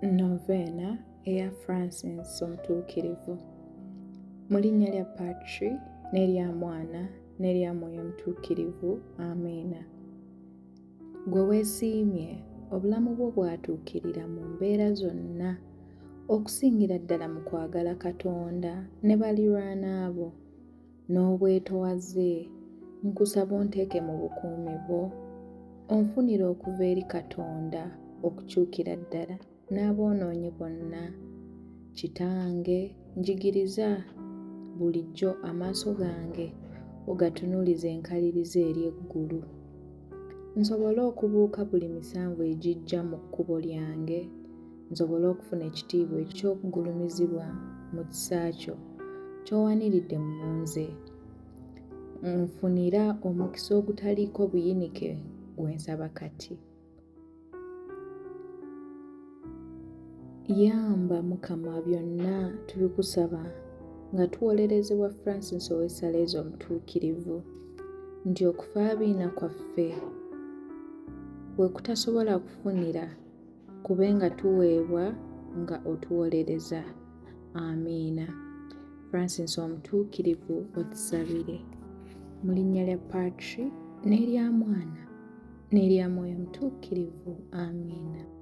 Noveena eya Francis Omutuukirivu. Mu linnya lya Patri n'erya Mwana n'erya Mwoyo Mutuukirivu. Amiina. Gwe weesiimye, obulamu bwo bwatuukirira mu mbeera zonna, okusingira ddala mu kwagala Katonda ne balirwana bo. N'obwetowaze, nkusaba onteeke mu bukuumi bwo, onfunire okuva eri Katonda okukyukira ddala n'aboonoonyi bonna. Kitange, njigiriza bulijjo amaaso gange ogatunuulize enkaliriza eri eggulu, nsobole okubuuka buli misanvu egijja mu kkubo lyange. nsobole okufuna ekitiibwa eky'okugulumizibwa mu kisa kyo ky'owaniridde mu nze. Nfunira omukisa ogutaliiko buyinike gwe nsaba kati. Yamba Mukama byonna tubikusaba nga tuwolerezebwa Francis ow'e Saleezi Omutuukirivu nti okufaabiina kwaffe we kutasobola kufunira kube nga tuweebwa nga otuwolereza. Amiina. Francis Omutuukirivu otusabire. Mu linnya lya Patri n'erya Mwana n'erya Mwoyo Mutuukirivu. Amiina.